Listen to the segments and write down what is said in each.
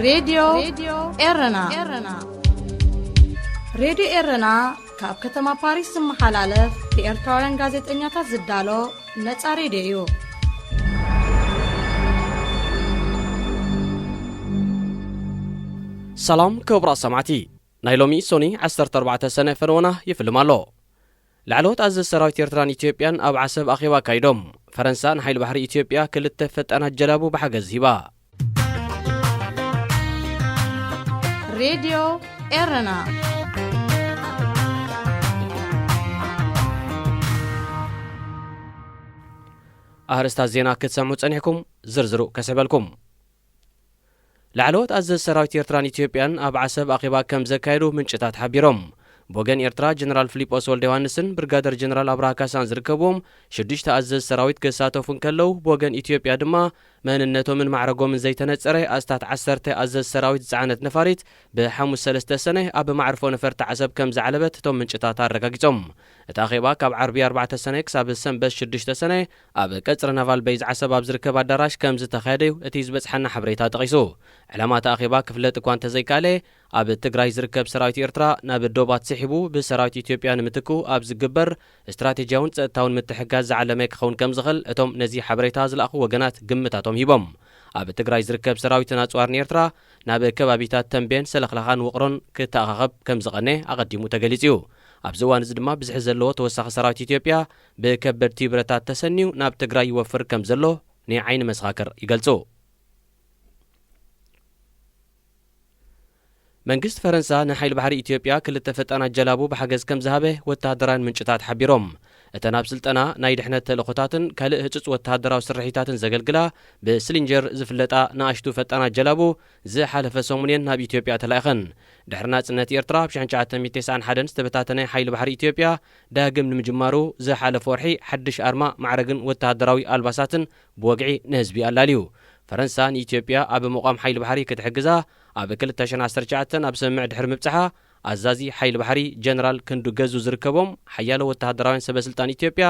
ሬድዮ ኤረና። ሬድዮ ኤረና ካብ ከተማ ፓሪስ ዝመሓላለፍ ብኤርትራውያን ጋዜጠኛታት ዝዳሎ ነጻ ሬድዮ እዩ። ሰላም ክቡራት ሰማዕቲ፣ ናይ ሎሚ ሶኒ ዓሰርተ ኣርባዕተ ሰነ ፈነወና ይፍልም ኣሎ። ላዕለዎት ኣዘዝቲ ሰራዊት ኤርትራን ኢትዮጵያን ኣብ ዓሰብ ኣኼባ ኣካይዶም። ፈረንሳ ንሓይሊ ባሕሪ ኢትዮጵያ ክልተ ፈጣናት ጀላቡ ብሓገዝ ሂባ። ሬድዮ ኤረና። ኣርእስታት ዜና ክትሰምዑ ጸኒሕኩም፣ ዝርዝሩ ከስዕበልኩም። ላዕለዎት ኣዘዝቲ ሰራዊት ኤርትራን ኢትዮጵያን ኣብ ዓሰብ ኣኼባ ከም ዘካየዱ ምንጭታት ሓቢሮም። ብወገን ኤርትራ ጀነራል ፊሊጶስ ወልደ ዮሃንስን ብርጋደር ጀነራል ኣብርሃ ካሳን ዝርከብዎም ሽዱሽተ ኣዘዝቲ ሰራዊት ክሳተፉ እንከለዉ፣ ብወገን ኢትዮጵያ ድማ መንነቶምን ማዕረጎምን ዘይተነጸረ ኣስታት ዓሰርተ ኣዘዝቲ ሰራዊት ዝጸዓነት ነፋሪት ብሓሙስ ሰለስተ ሰነ ኣብ መዕርፎ ነፈርቲ ዓሰብ ከም ዝዓለበት እቶም ምንጭታት ኣረጋጊጾም። እቲ ኣኼባ ካብ ዓርቢ ኣርባዕተ ሰነ ክሳብ ሰንበት ሽዱሽተ ሰነ ኣብ ቀጽሪ ናቫል ቤዝ ዓሰብ ኣብ ዝርከብ ኣዳራሽ ከም ዝተኻየደ እዩ እቲ ዝበጽሓና ሓበሬታ ጠቒሱ። ዕላማ እቲ ኣኼባ ክፍለጥ እኳ እንተዘይከኣለ፣ ኣብ ትግራይ ዝርከብ ሰራዊት ኤርትራ ናብ ዶባት ስሒቡ ብሰራዊት ኢትዮጵያ ንምትክኡ ኣብ ዝግበር ስትራቴጂያውን ጸጥታውን ምትሕግጋዝ ዝዓለመ ክኸውን ከም ዝኽእል እቶም ነዚ ሓበሬታ ዝለኣኹ ወገናት ግምታቶም ሂቦም። ኣብ ትግራይ ዝርከብ ሰራዊትን ኣጽዋርን ኤርትራ ናብ ከባቢታት ተንቤን፣ ሰለኽላኻን ውቕሮን ክተኣኻኸብ ከም ዝቐነ ኣቐዲሙ ተገሊጹ እዩ። ኣብዚ እዋን እዚ ድማ ብዝሒ ዘለዎ ተወሳኺ ሰራዊት ኢትዮጵያ ብከበድቲ ብረታት ተሰንዩ ናብ ትግራይ ይወፍር ከም ዘሎ ናይ ዓይኒ መሰኻክር ይገልጹ። መንግስቲ ፈረንሳ ንሓይሊ ባሕሪ ኢትዮጵያ ክልተ ፈጣናት ጀላቡ ብሓገዝ ከም ዝሃበ ወተሃደራውያን ምንጭታት ሓቢሮም። እተን ኣብ ስልጠና፣ ናይ ድሕነት ተልእኾታትን ካልእ ህጹጽ ወተሃደራዊ ስርሒታትን ዘገልግላ ብስሊንጀር ዝፍለጣ ንኣሽቱ ፈጣናት ጀላቡ ዝሓለፈ ሰሙን እየን ናብ ኢትዮጵያ ተላኢኸን። ድሕሪ ናጽነት ኤርትራ ኣብ ሽሕን ትሽዓተ ሚእትን ተስዓን ሓደን ዝተበታተነ ሓይሊ ባሕሪ ኢትዮጵያ ዳግም ንምጅማሩ ዝሓለፈ ወርሒ ሓድሽ ኣርማ፣ ማዕረግን ወተሃደራዊ ኣልባሳትን ብወግዒ ንህዝቢ ኣላልዩ። ፈረንሳ ንኢትዮጵያ ኣብ ምቋም ሓይሊ ባሕሪ ክትሕግዛ ኣብ ክልተ ሽሕን ዓሰርተ ትሽዓተን ኣብ ስምምዕ ድሕሪ ምብጽሓ፣ ኣዛዚ ሓይሊ ባሕሪ ጀነራል ክንዱ ገዙ ዝርከቦም ሓያሎ ወተሃደራውያን ሰበ ስልጣን ኢትዮጵያ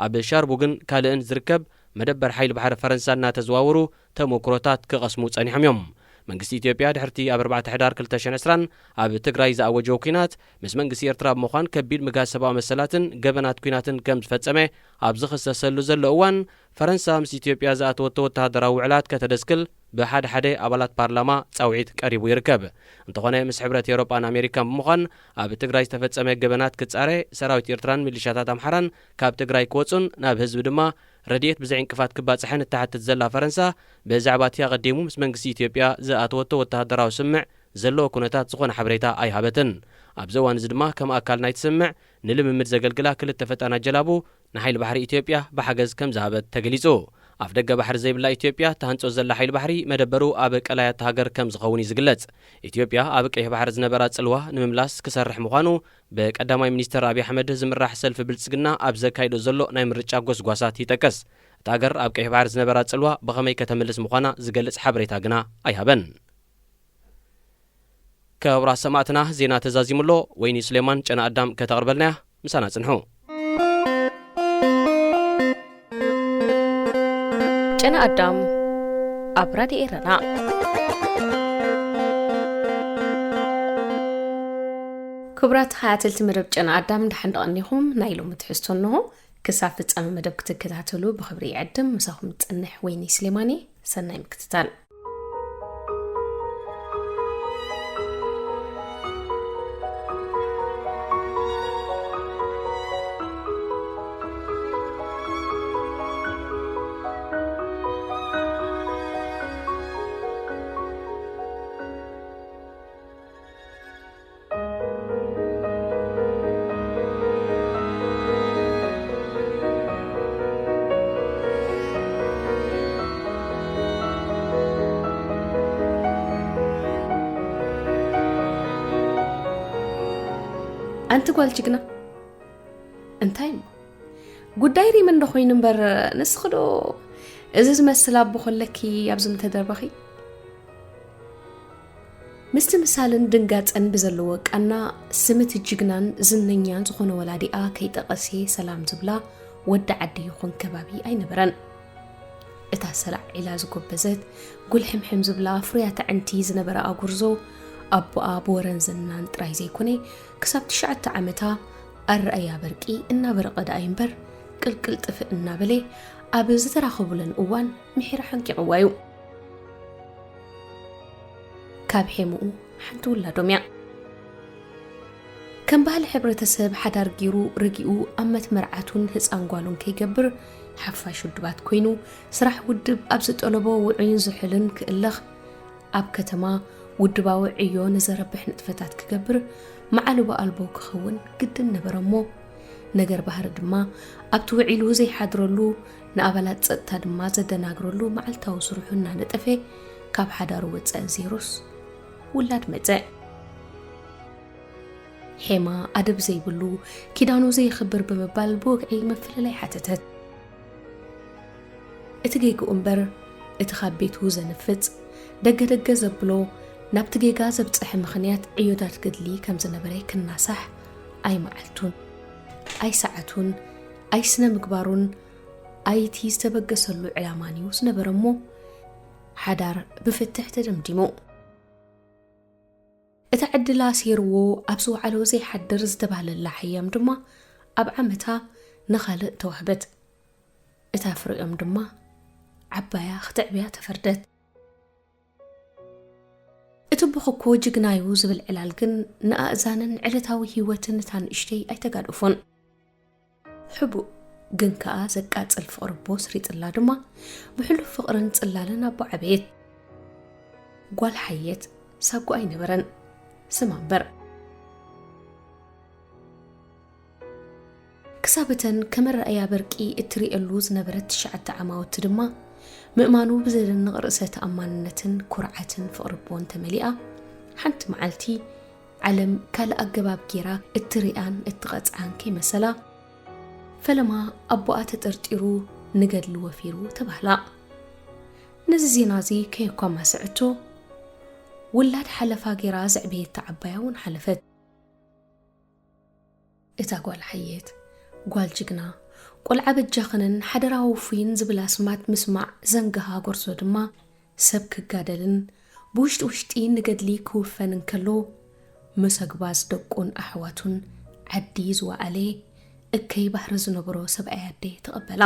ኣብ ሻርቡግን ካልእን ዝርከብ መደበር ሓይሊ ባሕሪ ፈረንሳ እናተዘዋወሩ ተሞክሮታት ክቐስሙ ጸኒሖም እዮም። መንግስቲ ኢትዮጵያ ድሕርቲ ኣብ ኣርባዕተ ሕዳር ክልተ ሽሕን ዕስራን ኣብ ትግራይ ዝኣወጀዎ ኲናት፣ ምስ መንግስቲ ኤርትራ ብምዃን ከቢድ ምግሃስ ሰብኣዊ መሰላትን ገበናት ኲናትን ከም ዝፈጸመ ኣብ ዝኽሰሰሉ ዘሎ እዋን፣ ፈረንሳ ምስ ኢትዮጵያ ዝኣተወቶ ወተሃደራዊ ውዕላት ከተደስክል ብሓደ ሓደ ኣባላት ፓርላማ ጻውዒት ቀሪቡ ይርከብ። እንተኾነ፣ ምስ ሕብረት ኤውሮጳን ኣሜሪካን ብምዃን ኣብ ትግራይ ዝተፈጸመ ገበናት ክጻረ፣ ሰራዊት ኤርትራን ሚሊሻታት ኣምሓራን ካብ ትግራይ ክወጹን ናብ ህዝቢ ድማ ረድኤት ብዘይ ዕንቅፋት ክባጽሕን እትሓትት ዘላ ፈረንሳ፣ ብዛዕባ እቲ ኣቐዲሙ ምስ መንግስቲ ኢትዮጵያ ዝኣተወቶ ወተሃደራዊ ስምምዕ ዘለዎ ኩነታት ዝኾነ ሓበሬታ ኣይሃበትን። ኣብዚ እዋን እዚ ድማ ከም ኣካል ናይቲ ስምምዕ ንልምምድ ዘገልግላ ክልተ ፈጣናት ጀላቡ ንሓይሊ ባሕሪ ኢትዮጵያ ብሓገዝ ከም ዝሃበት ተገሊጹ። ኣፍ ደገ ባሕሪ ዘይብላ ኢትዮጵያ እትሃንጾ ዘላ ሓይሊ ባሕሪ መደበሩ ኣብ ቀላያት ሃገር ከም ዝኸውን እዩ ዝግለጽ። ኢትዮጵያ ኣብ ቀይሕ ባሕሪ ዝነበራ ጽልዋ ንምምላስ ክሰርሕ ምዃኑ ብቀዳማይ ሚኒስተር ኣብይ ኣሕመድ ዝምራሕ ሰልፊ ብልጽግና ኣብ ዘካይዶ ዘሎ ናይ ምርጫ ጎስጓሳት ይጠቅስ። እታ ሃገር ኣብ ቀይሕ ባሕሪ ዝነበራ ጽልዋ ብኸመይ ከተምልስ ምዃና ዝገልጽ ሓበሬታ ግና ኣይሃበን። ክቡራት ሰማዕትና፣ ዜና ተዛዚሙ ኣሎ። ወይኒ ስሌማን ጨና ኣዳም ከተቕርበልና እያ። ምሳና ጽንሑ። ጨና ኣዳም ኣብ ራድዮ ኤረና። ክቡራት ተኸታተልቲ መደብ ጨና ኣዳም፣ ደሓን ደቐኒኹም። ናይ ሎሚ ትሕዝቶ እንሆ። ክሳብ ፍጻመ መደብ ክትከታተሉ ብኽብሪ ይዕድም። ምሳኹም ትጸንሕ ወይኒ ስሌማን እየ። ሰናይ ምክትታል። ኣንቲ ጓል ጅግና፣ እንታይ እሞ ጉዳይ ሪመን ዶ ኮይኑ እምበር፣ ንስኺ ዶ እዚ ዝመስል ኣቦ ከለኪ ኣብዚ ምተደርበኺ? ምስቲ ምሳልን ድንጋጸን ብዘለዎ ቃና፣ ስም እቲ ጅግናን ዝነኛን ዝኾነ ወላዲኣ ከይጠቐሰ ሰላም ዝብላ ወዲ ዓዲ ይኹን ከባቢ ኣይነበረን። እታ ሰላዕ ዒላ ዝጎበዘት፣ ጉልሕምሕም ዝብላ ፍሩያት ኣዕንቲ ዝነበራ ኣጉርዞ፣ ኣቦኣ ብወረን ዝናን ጥራይ ዘይኮነ፣ ክሳብ ትሽዓተ ዓመታ ኣረኣያ በርቂ እናበረቐ ደኣ እምበር፣ ቅልቅል ጥፍእ እናበለ ኣብ ዝተራኸቡለን እዋን ምሒራ ሓንቂቕዋ እዩ። ካብ ሔምኡ ሓንቲ ውላዶም እያ። ከም ባህሊ ሕብረተሰብ ሓዳር ጊሩ ረጊኡ ኣመት መርዓቱን ህፃን ጓሉን ከይገብር ሓፋሽ ውድባት ኮይኑ ስራሕ ውድብ ኣብ ዝጠለቦ ውዑይን ዝሑልን ክእለኽ ኣብ ከተማ ውድባዊ ዕዮ ንዘረብሕ ንጥፈታት ክገብር መዓልቦ ኣልቦ ክኸውን ግድን ነበረ እሞ ነገር ባህሪ ድማ ኣብቲ ውዒሉ ዘይሓድረሉ ንኣባላት ፀጥታ ድማ ዘደናግረሉ መዓልታዊ ስርሑ እናነጠፈ ካብ ሓዳሩ ወፃኢ ዜሮስ ውላድ መፀ። ሔማ ኣደብ ዘይብሉ ኪዳኑ ዘየኽብር ብምባል ብወግዒ ምፍልላይ ሓተተት። እቲ ጌግኡ እምበር እቲ ካብ ቤቱ ዘንፍጽ ደገ ደገ ዘብሎ ናብቲ ጌጋ ዘብጽሐ ምኽንያት ዕዮታት ገድሊ ከም ዝነበረ ክናሳሕ ኣይመዓልቱን ኣይሰዓቱን ኣይስነ ምግባሩን ኣይቲ ዝተበገሰሉ ዕላማን እዩ ዝነበረ እሞ ሓዳር ብፍትሕ ተደምዲሙ። እታ ዕድላ ሴርዎ ኣብ ዝወዓሎ ዘይሓድር ዝተባህለላ ሓያም ድማ ኣብ ዓመታ ንኻልእ ተዋህበት። እታ ፍርኦም ድማ ዓባያ ክትዕብያ ተፈርደት። እቲ ኣቦኺ እኮ ጅግና እዩ ዝብል ዕላል ግን ንኣእዛንን ዕለታዊ ህይወትን እታ ንእሽተይ ኣይተጋድፎን። ሕቡእ ግን ከኣ ዘቃጽል ፍቕሪ ኣቦ ስሪጥላ ድማ ብሕሉፍ ፍቕርን ጽላልን ኣቦ ዓበየት። ጓል ሓየት ሳጓ ኣይነበረን፣ ስማ እምበር። ክሳብ እተን ከም ኣረኣእያ በርቂ እትርእየሉ ዝነበረት ትሽዓተ ዓማውቲ ድማ ምእማኑ ብዘደንቕ ርእሰ ተኣማንነትን ኩርዓትን ፍቕሪ ኣቦን ተመሊኣ ሓንቲ መዓልቲ ዓለም ካልእ ኣገባብ ጌራ እትሪኣን እትቐጽዓን ከይመሰላ፣ ፈለማ ኣቦኣ ተጠርጢሩ ንገድሊ ወፊሩ ተባህላ። ነዚ ዜና እዚ ከየኳማሰዐቶ፣ ውላድ ሓለፋ ጌራ ዘዕበየታ ዓባያ እውን ሓለፈት። እታ ጓል ሓየት፣ ጓል ጅግና፣ ቆልዓ በጃኽንን ሓደራ ወፉይን ዝብል ኣስማት ምስማዕ ዘንገሃ ጎርዞ ድማ፣ ሰብ ክጋደልን ብውሽጢ ውሽጢ ንገድሊ ክውፈን እንከሎ፣ መሰግባዝ ደቁን ኣሕዋቱን ዓዲ ዝወዓለ እከይ ባህሪ ዝነበሮ ሰብኣይ ኣደ ተቐበላ።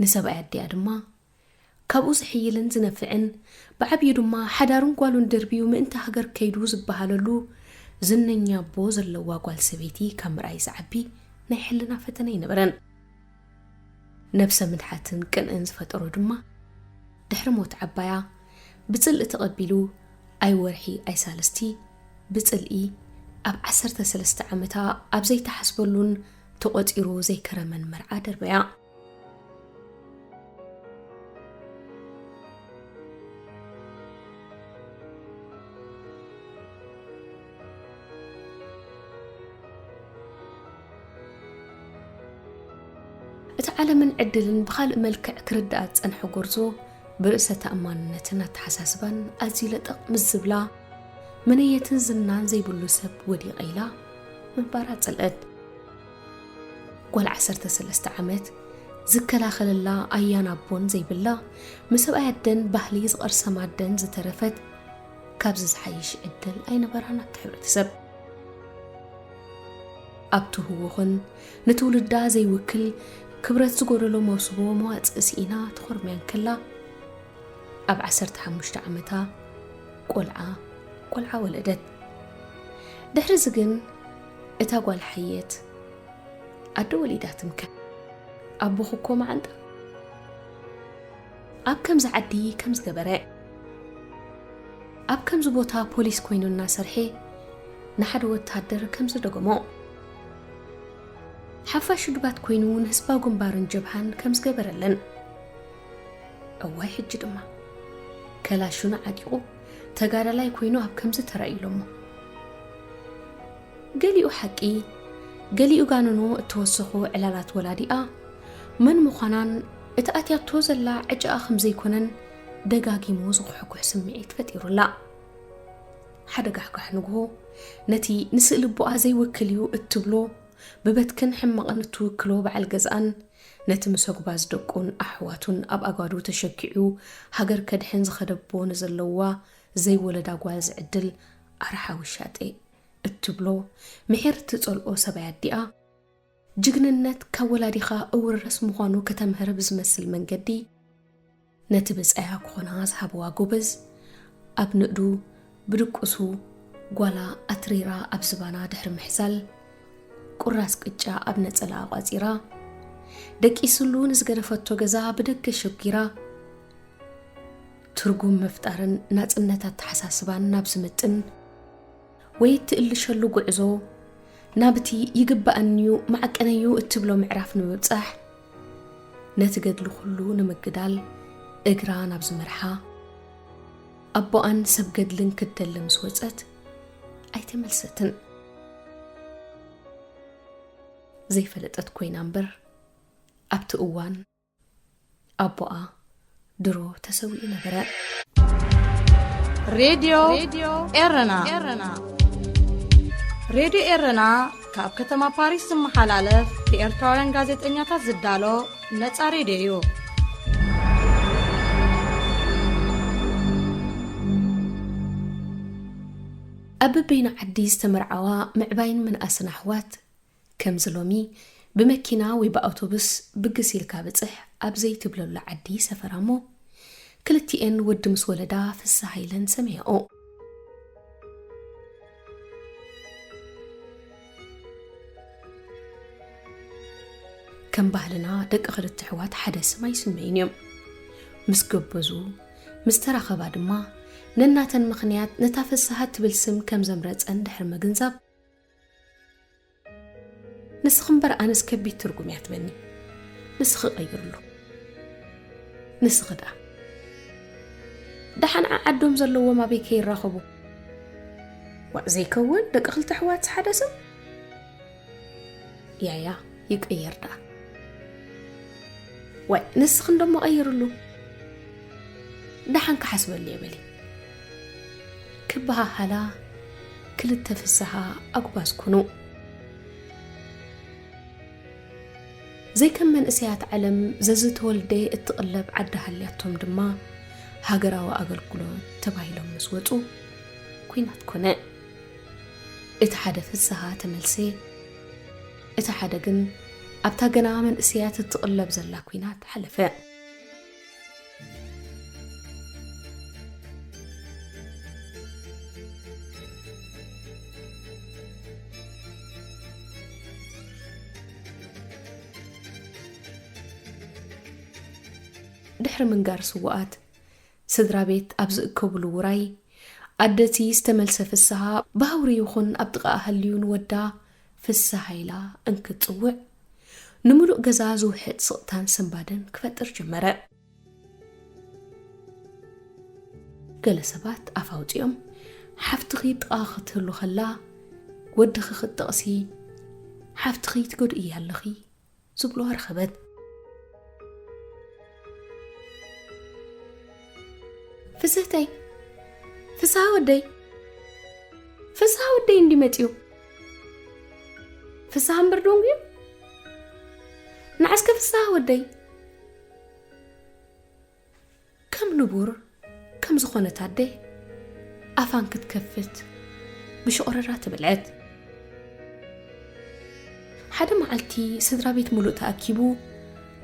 ንሰብኣይ ኣዲኣ ድማ ካብኡ ዝሕይልን ዝነፍዕን፣ ብዓብዩ ድማ ሓዳሩን ጓሉን ደርብዩ ምእንቲ ሃገር ከይዱ ዝበሃለሉ ዝነኛ ኣቦ ዘለዋ ጓል ሰበይቲ ካብ ምርኣይ ዝዓቢ ናይ ሕልና ፈተነ ኣይነበረን። ነብሰ ምትሓትን ቅንእን ዝፈጠሮ ድማ፣ ድሕሪ ሞት ዓባያ ብጽልኢ ተቐቢሉ፣ ኣይ ወርሒ ኣይ ሳልስቲ ብጽልኢ ኣብ ዓሰርተ ሰለስተ ዓመታ ኣብ ዘይተሓስበሉን ተቖጺሩ ዘይከረመን መርዓ ደርበያ። እቲ ዓለምን ዕድልን ብኻልእ መልክዕ ክርድኣ ዝጸንሐ ጎርዞ፣ ብርእሰ ተኣማንነትን ኣተሓሳስባን ኣዝዩ ለጠቕ ምስ ዝብላ፣ መነየትን ዝናን ዘይብሉ ሰብ ወዲቐ ኢላ ምንባራ ጸልአት። ጓል ዓሰርተ ሰለስተ ዓመት ዝከላኸለላ ኣያን ኣቦን ዘይብላ፣ ምስ ሰብኣይ ኣደን ባህሊ ዝቐርሰማ ኣደን ዝተረፈት፣ ካብዚ ዝሓይሽ ዕድል ኣይነበራን ኣብቲ ሕብረተሰብ። ኣብቲ ህዉኽን ንትውልዳ ዘይውክል ክብረት ዝጎደሎ መውስቦ መዋጽእ ስኢና ተኾርምያ እንከላ፣ ኣብ ዓሰርተ ሓሙሽተ ዓመታ ቆልዓ፣ ቆልዓ ወለደት። ድሕሪ እዚ ግን እታ ጓል ሓየት ኣደ ወሊዳ ትምከን። ኣቦኺ እኮ መዓንጣ። ኣብ ከምዚ ዓዲ ከም ዝገበረ፣ ኣብ ከምዚ ቦታ ፖሊስ ኮይኑ እናሰርሐ ንሓደ ወተሃደር ከም ዝደገሞ፣ ሓፋሽ ውድባት ኮይኑ ንህዝባዊ ግንባርን ጀብሃን ከም ዝገበረለን። እዋይ ሕጂ ድማ ከላሽኑ ዓጢቑ ተጋዳላይ ኮይኑ ኣብ ከምዚ ተራእዩሎሞ። ገሊኡ ሓቂ፣ ገሊኡ ጋንኖ እተወሰኹ ዕላላት ወላዲኣ መን ምዃናን እቲ ኣትያቶ ዘላ ዕጫኣ ከም ዘይኮነን ደጋጊሙ ዝኹሕኩሕ ስምዒት ፈጢሩላ። ሓደ ጋሕጋሕ ንግሆ ነቲ ንስእሊ ኣቦኣ ዘይውክል እዩ እትብሎ፣ ብበትክን ሕማቕን እትውክሎ በዓል ገዝኣን፣ ነቲ ምስ ኣጉባዝ ደቁን ኣሕዋቱን ኣብ ኣጓዱ ተሸኪዑ ሃገር ከድሕን ዝኸደ ኣቦ ንዘለዋ ዘይወለዳ ጓል ዝዕድል ኣርሓዊ ሻጤ እትብሎ፣ ምሒር እትጸልኦ ሰብኣይ ኣዲኣ፣ ጅግንነት ካብ ወላዲኻ እውረስ ምዃኑ ከተምህር ብዝመስል መንገዲ፣ ነቲ ብጻያ ክኾና ዝሃብዋ ጎበዝ፣ ኣብ ንእዱ ብድቁሱ ጓላ ኣትሪራ ኣብ ዝባና ድሕሪ ምሕዛል፣ ቁራስ ቅጫ ኣብ ነጸላኣ ቋጺራ፣ ደቂስሉ ንዝገደፈቶ ገዛ ብደገ ሸጒራ፣ ትርጉም ምፍጣርን ናጽነት ኣተሓሳስባን ናብ ዝምጥን ወይ እትእልሸሉ ጉዕዞ፣ ናብቲ ይግባኣኒዩ፣ ማዕቀነዩ እትብሎ ምዕራፍ ንምብጻሕ፣ ነቲ ገድሊ ኩሉ ንምግዳል እግራ ናብ ዝመርሓ ኣቦኣን ሰብ ገድልን ክትደሊ ምስ ወጸት፣ ኣይተመልሰትን። ዘይፈለጠት ኮይና እምበር፣ ኣብቲ እዋን ኣቦኣ ድሮ ተሰዊኡ ነበረ። ሬድዮ ኤረና። ሬድዮ ኤረና ካብ ከተማ ፓሪስ ዝመሓላለፍ ብኤርትራውያን ጋዜጠኛታት ዝዳሎ ነጻ ሬድዮ እዩ። ኣብ በበይኑ ዓዲ ዝተመርዓዋ ምዕባይን ምንኣስን ኣሕዋት፣ ከምዚ ሎሚ ብመኪና ወይ ብኣውቶቡስ ብግስ ኢልካ ብጽሕ ኣብ ዘይትብለሉ ዓዲ ይሰፈራ እሞ፣ ክልቲኤን ወዲ ምስ ወለዳ ፍስሃ ኢለን ሰምያኦ። ከም ባህልና ደቂ ክልተ ኣሕዋት ሓደ ስም ኣይስመዩን እዮም። ምስ ገበዙ፣ ምስ ተራኸባ ድማ ነናተን ምኽንያት ነታ ፍስሃ ትብል ስም ከም ዘምረጸን ድሕሪ ምግንዛብ፣ ንስኺ እምበር ኣነስ ከቢድ ትርጉም እያ ትበኒ። ንስኺ ቀይርሉ። ንስኺ ደኣ። ደሓን ዓዓዶም ዘለዎም ኣበይ ከይራኸቡ? ዋእ ዘይከውን ደቂ ክልተ ኣሕዋትስ ሓደ ስም? ያያ ይቀየር ደኣ። ዋይ ንስኺ እንደሞ ቀይርሉ። ደሓን ክሓስበሉ እየ በሊ። ክበሃሃላ ክልተ ፍስሃ ኣጉባዝ ኩኑ። ዘይከም መንእሰያት ዓለም ዘዝተወልደ እትቕለብ ዓዲ ሃልያቶም ድማ ሃገራዊ ኣገልግሎት ተባሂሎም ምስ ወጹ ኲናት ኮነ። እቲ ሓደ ፍስሃ ተመልሰ፣ እቲ ሓደ ግን ኣብታ ገና መንእሰያት እትቕለብ ዘላ ኲናት ሓለፈ። ድሕሪ ምንጋር ስውኣት፣ ስድራ ቤት ኣብ ዝእከብሉ ውራይ፣ ኣደቲ ዝተመልሰ ፍስሃ ብሃውሪ ይኹን ኣብ ጥቓኣ ሃልዩ ንወዳ ፍስሃ ኢላ እንክትጽውዕ፣ ንምሉእ ገዛ ዝውሕጥ ስቕታን ስንባደን ክፈጥር ጀመረ። ገለ ሰባት ኣፍ ኣውጺኦም፣ ሓፍትኺ ጥቓኺ ክትህሉ ከላ፣ ወድኺ ክትጠቕሲ፣ ሓፍትኺ ትጎድእያ ኣለኺ ዝብሉዋ ረኸበት። ፍስህተይ፣ ፍስሃ ወደይ፣ ፍስሃ ወደይ እንዲ መጺኡ። ፍስሃ እምበር ደንጉዩ። ንዓስከ ፍስሃ ወደይ። ከም ንቡር ከም ዝኾነት ኣደ ኣፋን ክትከፍት ብሽቑረራ ተበልዐት። ሓደ መዓልቲ ስድራ ቤት ሙሉእ ተኣኪቡ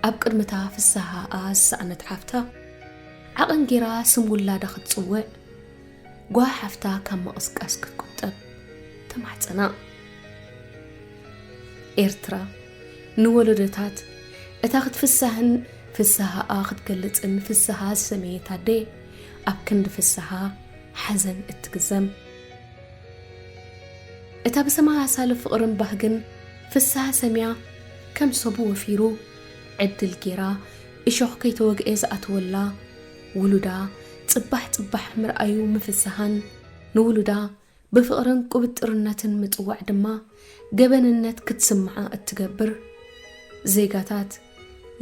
ኣብ ቅድሚታ ፍስሃኣ ዝሰኣነት ሓፍታ ዓቐን ጌራ ስም ውላዳ ክትጽውዕ ጓ ሓፍታ ካብ ምቕስቃስ ክትቁጠብ ተማሕጸና። ኤርትራ ንወለዶታት እታ ክትፍሳህን ፍስሃኣ ክትገልጽን ፍስሃ ዝሰመየት ኣደ ኣብ ክንዲ ፍስሃ ሓዘን እትግዘም። እታ ብሰማሳሊ ፍቕርን ባህግን ፍስሃ ሰምያ ከም ሰቡ ወፊሩ ዕድል ጌራ እሾኽ ከይተወግኤ ዝኣተወላ ውሉዳ ጽባሕ ጽባሕ ምርኣዩ ምፍስሃን ንውሉዳ ብፍቕርን ቁብጥርነትን ምጽዋዕ ድማ ገበንነት ክትስምዓ እትገብር፣ ዜጋታት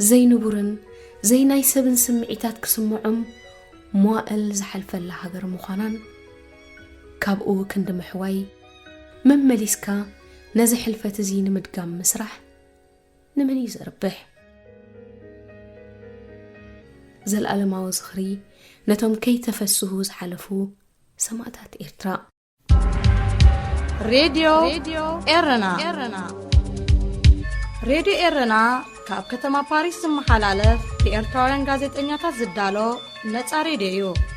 ዘይንቡርን ዘይናይ ሰብን ስምዒታት ክስምዖም መዋእል ዝሓልፈላ ሃገር ምዃናን፣ ካብኡ ክንዲ ምሕዋይ መመሊስካ ነዚ ሕልፈት እዚ ንምድጋም ምስራሕ ንመን እዩ ዘርብሕ? ዘልኣለማዊ ዝኽሪ ነቶም ከይተፈስሁ ዝሓለፉ ሰማእታት ኤርትራ። ሬድዮ ኤረና። ሬድዮ ኤረና ካብ ከተማ ፓሪስ ዝመሓላለፍ ብኤርትራውያን ጋዜጠኛታት ዝዳሎ ነጻ ሬድዮ እዩ።